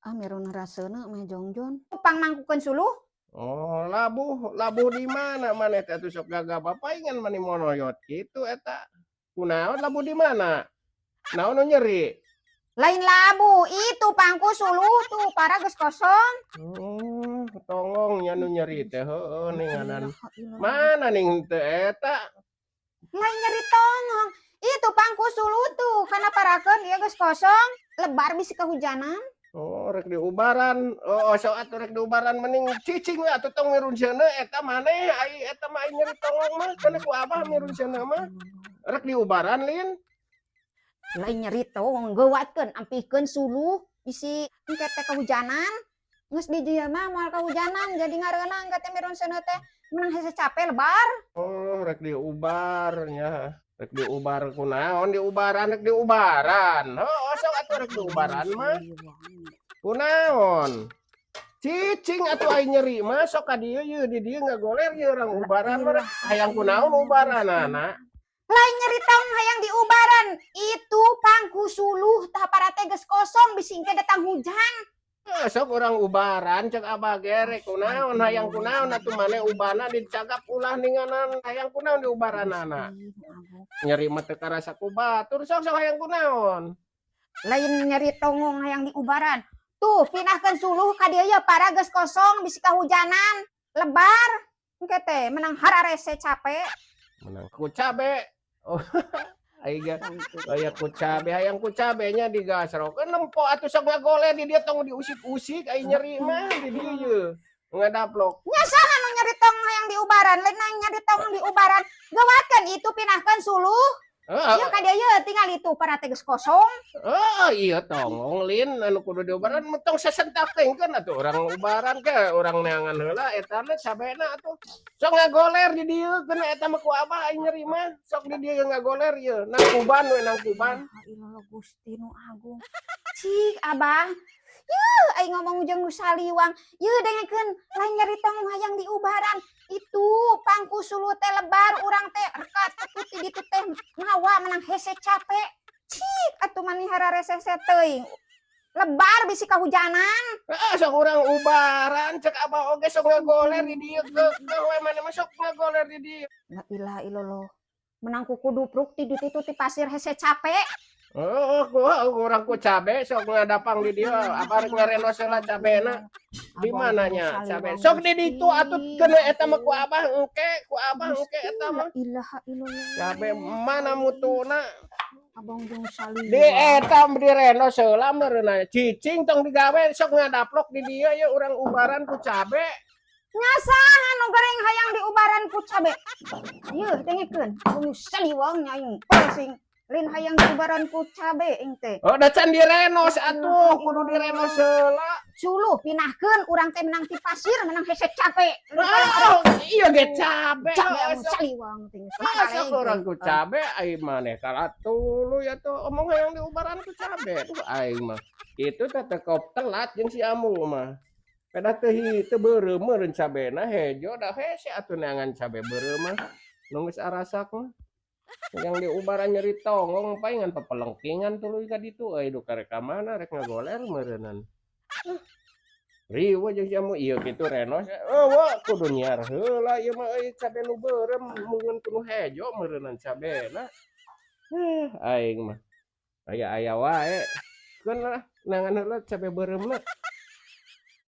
Ah, mirun raseuna mah jongjon. Pang mangkukeun suluh. Oh, labuh, labuh di mana maneh teh atuh sok gagabah paingan mani monoyot kitu eta. Kunaon labuh di mana? Naon nu nyeri? Lain labuh, itu pangku suluh tuh, para geus kosong. Oh, tonggong nya nu nyeri teh, heueuh, ninganan. Mana ning teu eta? Lain nyeri tonggong, itu pangku suluh tuh, kana parakeun ieu geus kosong, lebar bisi kehujanan. Oh, rek diubaran. Oh, sok atuh rek diubaran mending cicing we atuh, tong mirun seuneu eta maneh, ai eta mah ai nyeri tonggong mah kana ku abah mirun seuneu mah. Rek diubaran, Lin? Lain nyeri tonggong, geuwatkeun ampihkeun suluh bisi engke teh kehujanan. Geus di dieu mah moal kehujanan, jadi ngareunang engke teh mirun seuneu teh menang hese capek lebar. Oh, rek diubar nya. Rek diubar kunaon diubaran, rek diubaran. Oh, sok atuh rek diubaran mah. Kunaon? Cicing atuh ai nyeri mah, sok ka dieu yeuh, di dieu ngagoler yeuh, urang ubaran mah hayang kunaon ubaranana? Lain nyeri tong hayang diubaran, itu pangku suluh tah para teh geus kosong bisi engke datang hujan. Eh, sok urang ubaran cek abah ge, rek kunaon, hayang kunaon atuh maneh ubana dicagap ulah ninganan, hayang kunaon diubaranana. Nyeri mah teu karasa ku batur, sok sok hayang kunaon. Lain nyeri tonggong hayang diubaran. Tuh, pindahkeun suluh ka dieu ye, para geus kosong bisi kahujanan. Lebar engke teh menang hararese capek. Menang ku cabe. Oh, ai ge aya ku cabe, hayang ku cabe nya digasrokeun nempo atuh, sok ngagoler di dieu, tong diusik-usik ai nyeri mah di dieu ye. Ngadaplok. Nya saha nu nyeri tong hayang diubaran? Lain nyeri tong diubaran. Geuwatkeun itu, pindahkeun suluh. Heeh. Ieu ka dieu ye, tinggal itu para teh geus kosong. Oh, iya tonggong, Lin, anu kudu diubaran tong sesentakeun atuh urang ubaran ke urang neangan heula eta na cabena atuh. Sok ngagoler di dieu keun eta mah ku abah ai nyeri mah. Sok di dieu ngagoler ieu, nangkuban we, nangkuban. La ilallah Gusti nu agung. Cik abah. Yeuh, aing ngomong jeung nu saliwang. Yeuh, dengekeun, lain nyeri tong hayang diubaran. Itu pangku suluh teh lebar, urang teh rekat ti ditu teh mawa menang hese capek. Cik atuh mani hararese teuing. Lebar bisi kahujanan. Heeh, sok urang ubaran cek abah oge, sok ngagoler di dieu keukeuh we maneh mah, sok ngagoler di dieu. La ilaha illallah. Menang kuku dupruk ti ditu ti pasir hese capek. Oh, ku urang ku cabe sok ngadapang di dieu, abah rek ngarenos heula cabena. Di mananya cabe? Sok di ditu atuh keun eta mah ku abah engke, ku abah engke eta mah. La ilaha illallah. Cabe mana mutuna? Abang jeung saliwang. Di eta direnos heula meureunna. Cicing tong digawe, sok ngadaplok di dieu ye, urang ubaran ku cabe. Nya saha nu goreng hayang diubaran ku cabe? Yeuh, dengekeun. Abang saliwang nya aing pusing. Lain hayang diubaran ku cabe aing teh. Oh, da can direnos atuh, kudu direnos heula. Suluh pinahkeun, urang teh menang ti pasir, menang hese capek. Oh, iya ge cabe. Cabe Oh, abang sok. saliwang teh. Ah, sok urang ku cabe ai maneh kalah tuluy atuh omong hayang diubaran ku cabe. Tuh aing mah. Kitu teh tekop telat jeung si Amung mah. Pedah teu teu beureum meureun cabena hejo da hese atuh neangan cabe beureum mah. Nu geus arasak mah. Yang diubaran nyeri tonggong paingan pepelengkingan tuluy ka ditu euy, duka rek ka mana, rek ngagoler meureunan. Riweuh jeung si Amung ieu kitu renos. Eueuh, kudu nyiar heula ieu mah euy, cabe nu beureum meureun kudu hejo meureunan cabena. Aing mah aya-aya wae. Keun lah neangan heula cabe beureumna.